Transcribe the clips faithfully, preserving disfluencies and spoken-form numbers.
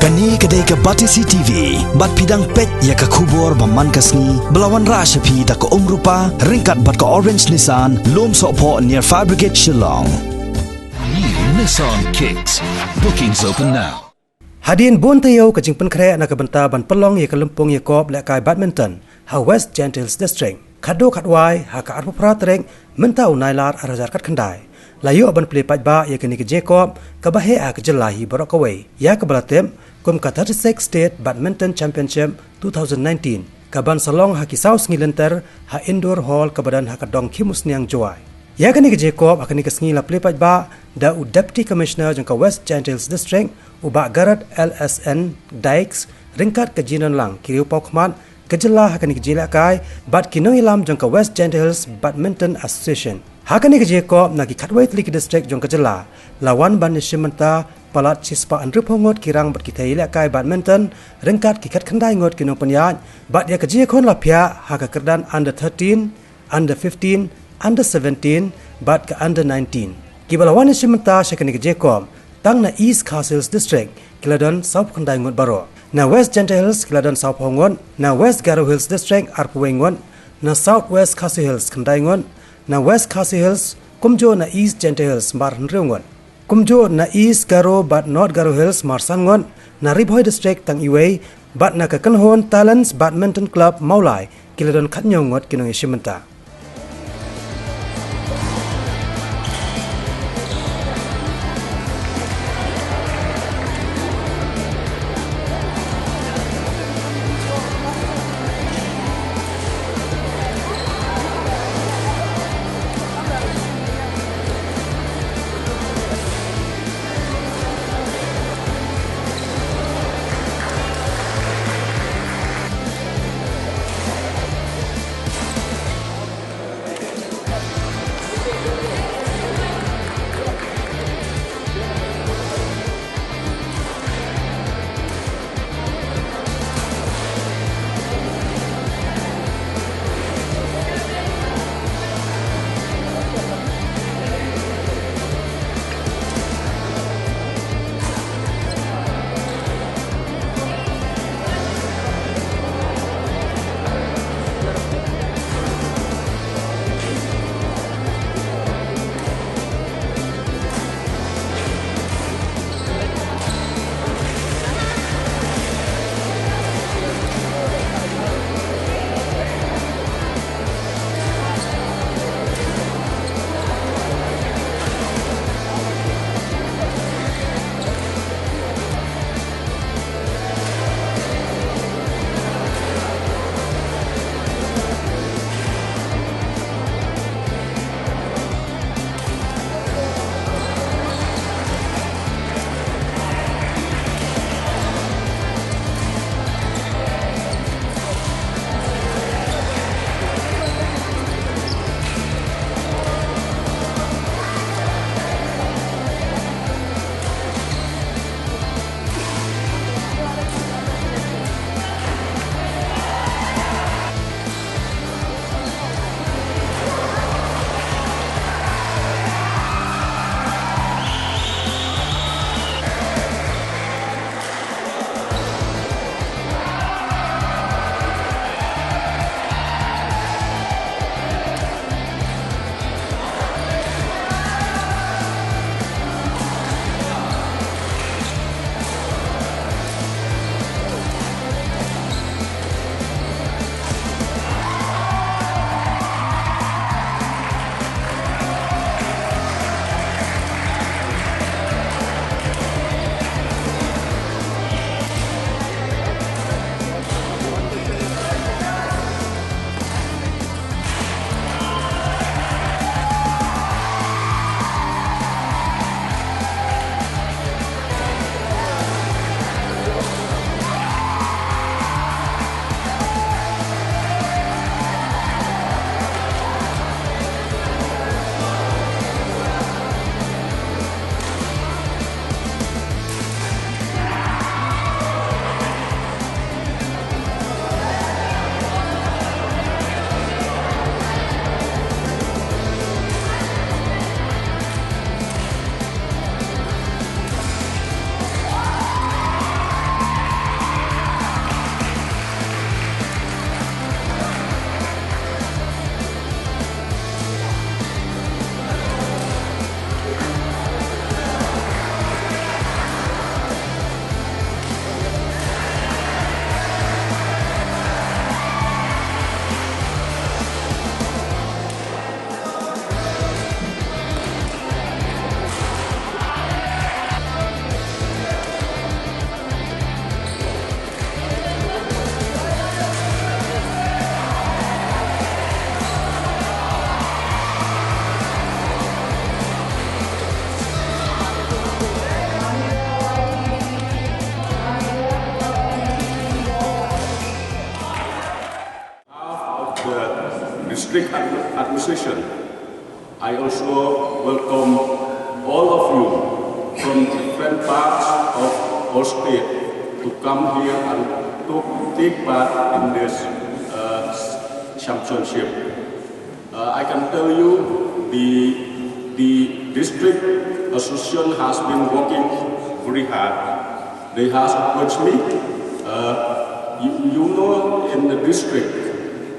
Kane ka dei ka Batesi T V, bad phi dang peit ïa ka khubor ba man ka sngi, ba la wanrah sha phi da ka Umrupa, ryngkat bad ka Orange Nissan, Lumsohphoh near Fire Brigade Shillong. New Nissan Kicks. Bookings open now. Hadien bun taïew ka jingpynkhreh na ka bynta ban pynlong ïa ka lympung ïakop lehkai badminton ha West Jaintia Hills District, khatduh khatwai ha ka arphew phra tarik mynta u Nailar ar hajar khatkhyndai, la ïoh ban plie paidbah ïa kane ka jingïakop kaba heh ha ka jylla hi baroh kawei, ïa kaba la tip kum ka thirty-six State Badminton Championship two thousand nineteen, kaban sa long ha ki saw sngi lynter ha Indoor Hall kaba don ha ka dong Khimusniang, Jowai. Ïa kane ka jingïakop ha kane ka sngi la plie paidbah da u Deputy Commissioner jong ka West Jaintia Hills District, u Bah Garod L S N Dykes, ryngkat ka jingdonlang ki riewpawkhmat ka jylla ha kane ka jingïalehkai bad ki nongïalam jong ka West Jaintia Hills Badminton Association. Ha kane ka jingïakop na ki khatwei tylli ki district jong ka jylla, la wan ban ïashim bynta palat shispah hynriewphew ngut ki rang bad ki thei ïalehkai badminton, ryngkat ki khatkhyndai ngut ki nongpynïaid, bad ïa ka jingïakhun la phiah ha ka kyrdan under thirteen, under fifteen, under seventeen, bad ka under nineteen. Kiba la wan ïashim bynta sha kane ka jingïakop, tang na East Khasi Hills District ki la don sawphew khyndai ngut baroh. Na West Jaintia Hills ki la don sawphew ngut, na West Garo Hills District arphew wei ngut, na South West Khasi Hills khyndai ngut, na West Khasi Hills, kumjuh na East Jaintia Hills mar hynriew ngut. Kumjuh na East Garo bad North Garo Hills mar san ngut, na Ri Bhoi District tang iwei, bad na ka kynhun Talents Badminton Club Mawlai ki la don khathynñiew ngut ki nongïashim bynta. District Admi- Administration. I also welcome all of you from different parts of our state to come here and to take part in this uh, championship. Uh, I can tell you the the district association has been working very hard. They has approached me. Uh, you, you know, in the district,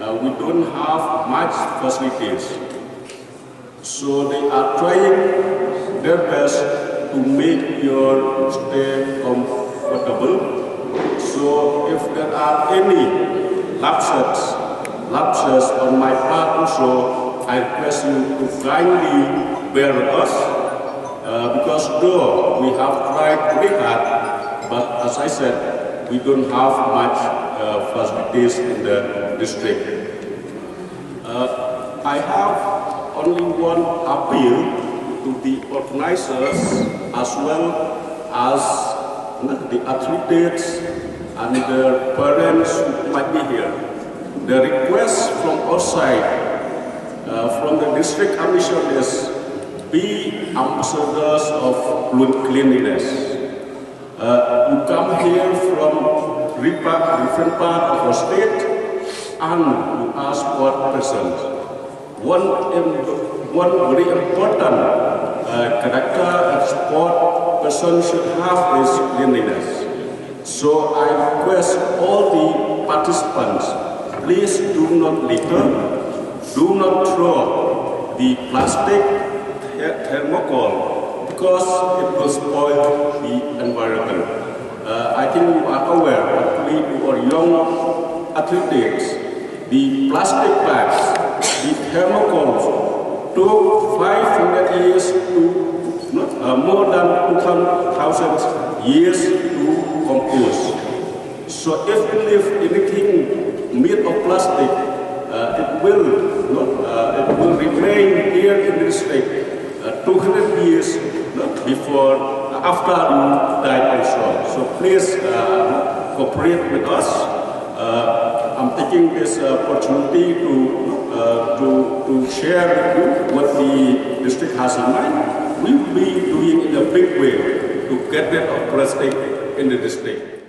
uh, we don't have much facilities. So they are trying their best to make your stay comfortable. So if there are any lapses, lapses on my part also, I request you to kindly bear with us, uh, because though we have tried very hard, but as I said, we don't have much uh, facilities in the district. Uh, I have only one appeal to the organizers as well as, uh, the athletes and their parents who might be here. The request from our side, uh, from the district commission is be ambassadors of clean- cleanliness. Uh, you come here from different part of our state and you are sport persons. One, im- one very important uh, character a sport person should have is cleanliness. So I request all the participants, please do not litter, do not throw the plastic the- thermocol because it will spoil the environment. Uh, I think you are aware, hopefully you are young athletes, the plastic bags, the thermocols took five hundred years to, not, uh, more than two thousand years to compose. So if we leave anything made of plastic, uh, it will not, uh, it will remain here in this state uh, two hundred years not before, uh, after you die also. So please uh, cooperate with us. Uh, I'm taking this uh, opportunity to uh, to to share with you what the district has in mind. We will be doing in a big way to get rid of plastic in the district.